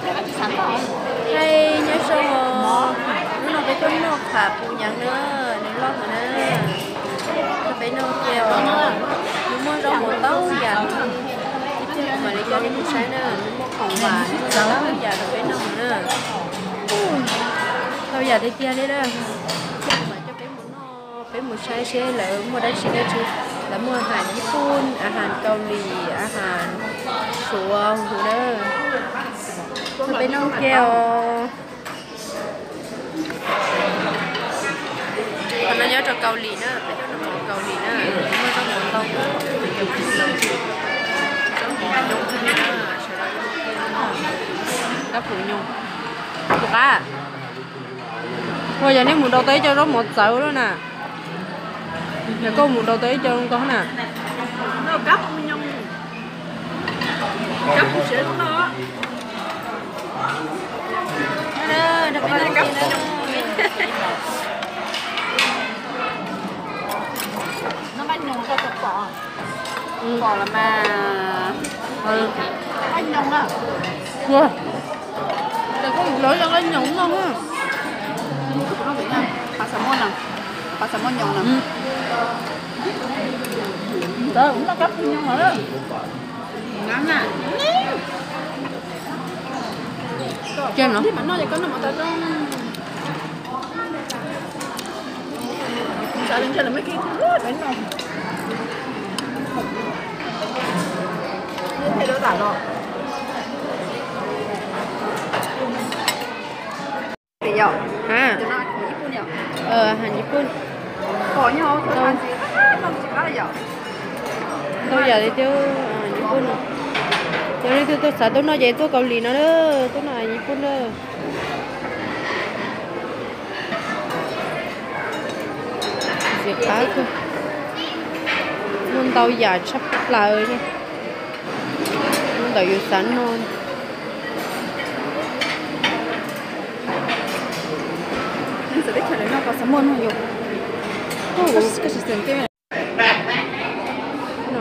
Hais nyob zoo, hnub no peb tuaj noj pham puv nyeeb na, nws loj heev na. Peb noj kiag os, nws muaj zaub mov ntau yam, ib pliag mam li coj nej mus saib na, nws muaj khoom vam ntau yam rau peb noj na. Ntau yam tiag tiag li na. Coj peb mus noj, peb mus saib seb lawv muaj dab tsi dab tsi. Lawv muaj a has Nyij Pooj, a has Kaus Lim, a has Suav hwv na. Peb noj kiag os. Qhov no nyob rau Kaus Lim na, peb nyob rau Kaus Lim na, muaj zaub mov ntau, zaub mov coob kawg li na, sawv daws. Kab pum nyoos, tus qab. Ua yog nej mus dau tau ib co zaub mov txawv lawm na. Yog koj mus dau tau ib co zoo nkauj na. Pom los mas. Ua, ces koj lawv cov nqaij nyoos no. Qhov xav muaj nyoos no. Qhov xav muaj nyoos no. Ntawd kuv noj kab pum nyoos lawm. Cia no. Ntau yam li thiab, Nyij Pooj no. Yog leej twg tuaj xav tuaj noj ces tuaj Kaus Lim no, tuaj noj Nyij Pooj na. Ntxim qab kawg, muaj ntau yam tshaj plaws li. Ntawm yus xav noj.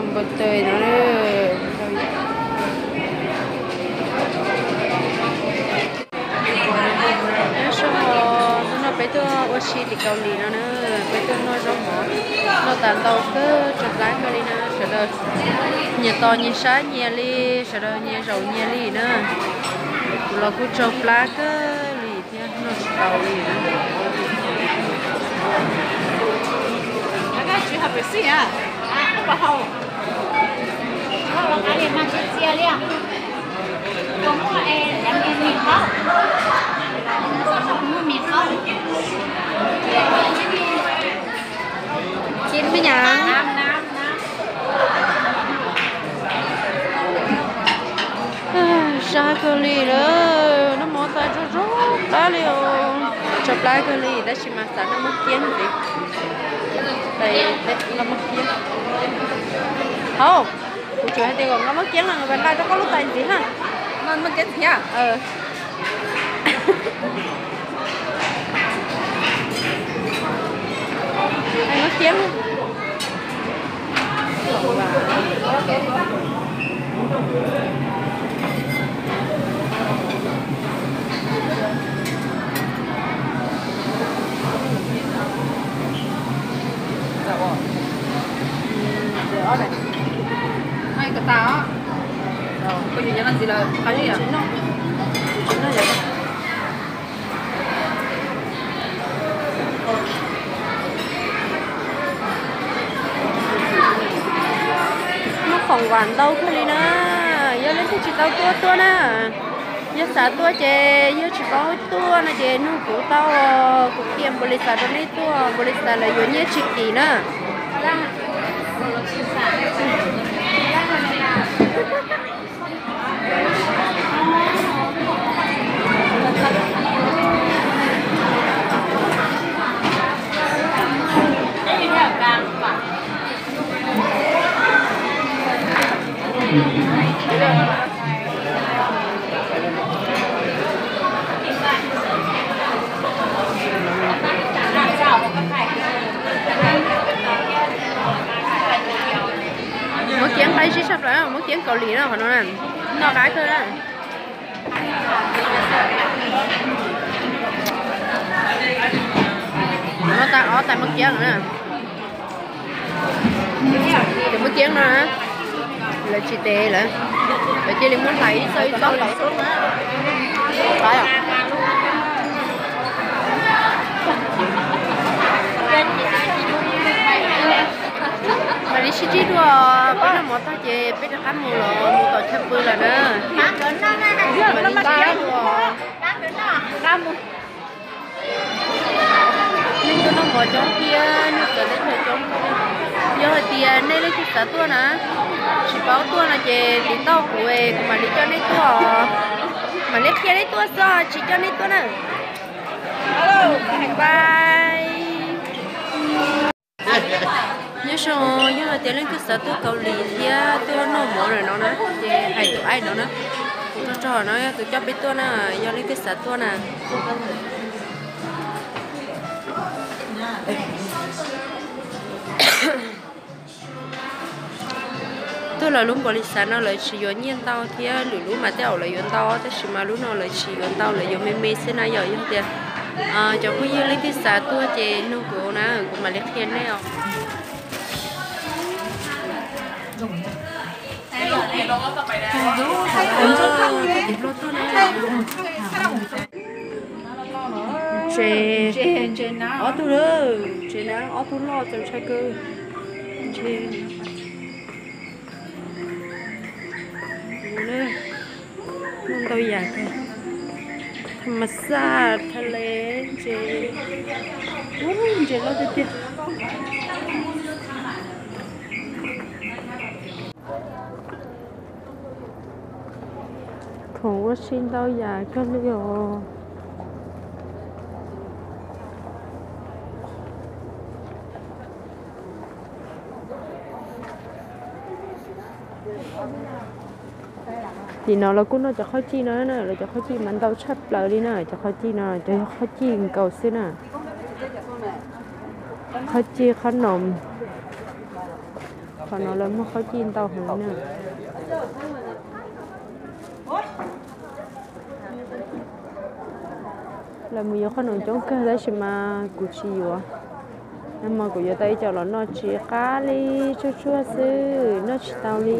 Npau taws no. Nyob zoo, hnub no peb tuaj ua si tim Kaus Lim no na, peb tuaj noj zaub mov, noj tas ntau kawg, tsau plab kawg li na, sawv daws nyias tos nyias sab nyias li, sawv daws nyias zaum nyias li na. Kuv los kuj tsau plab kawg li thiab noj tsis tau li na. Ib me nyuam zaj kawg li lawm, noj mov tas zoo zoo plab li os. Tsau plab kawg li tab sis mas xav noj maj kiab ntxiv. Noj maj kiab. Hauv, kuv tsuas hais tias kom noj maj kiab no, nqa rau koj lub tais ntxiv ha. Noj maj kiab ntxiv. Maj kiab. Muaj khoom vam ntau kawg li na, yog leej twg tsis tau tuaj tuaj na. Yog xav tuaj ces yog tsis paub tuaj no ces nug kuv tau, kuv qhia npaum li xav rau nej tuaj, npaum li xav lawv yuav nyiaj tsis kim na. Muab kiab nqaij sib sab plaws, muab kiab Kaus Lim no, qhov no na, noj qab kawg na. Tais maj kiab na. Cov maj kiab no na, lawv tsis tev lawm, lawv cia li muab hlais ib txoj ib txoj los xwb na. Qab os. Mam li sib ntsib dua, peb noj mov tag ces peb rov qab mus los mus tom chaw pw lawm na. Mam li npaj dua. Nej tuaj noj mov coob thiab nej txawv teb chaws coob. Yog hais tias nej leej twg xav tuaj na, tsis paub tuaj no ces tiv tauj kuv, kuv mam li coj nej tuaj, mam li qhia nej tuaj xwb, tsis coj nej tuaj na. Bye. Nyob zoo, yog hais tias leej twg xav tuaj Kaus Lim thiab tuaj noj mov lawm no na, ces hais tus aim no na, tus rog rog no yog tus coj peb tuaj na, yog leej twg xav tuaj na. Tuaj lawv lub npaum li xav no lawv tsis yuav nyiaj ntau thiab, lwm lub mas tej zaum lawv yuav ntau tab sis mas lub no lawv tsis yuav ntau, lawv yuav me me xwb na yom. Yog tias cov phooj ywg leej twg xav tuaj ces nug kuv na, kuv mam li qhia nej os. Ntses ob tug lawm, ntses na ob tug loj txaus ntshai kawg. Ntses muaj ntau yam kawg, thas mas xaj, thas les, ntses, ntses loj tiag tiag. Khoom ua si ntau yam kawg li os. Tim no lawv kuj noj cov qhaub cij no na, lawv cov qhaub cij mas ntau tshaj plaws li na, cov qhaub cij no cov yog qhaub cij nkaus xwb na. Qhaub cij qhaub noom, qhov no lawv muag qhaub cij ntau heev na. Lawv mus yuav qhaub noom coob kawg tab sis mas kuv tsis yuav. Nag hmo kuv yuav tau ib co los noj tsis qab li, tsuag tsuag xwb noj tsis tau li.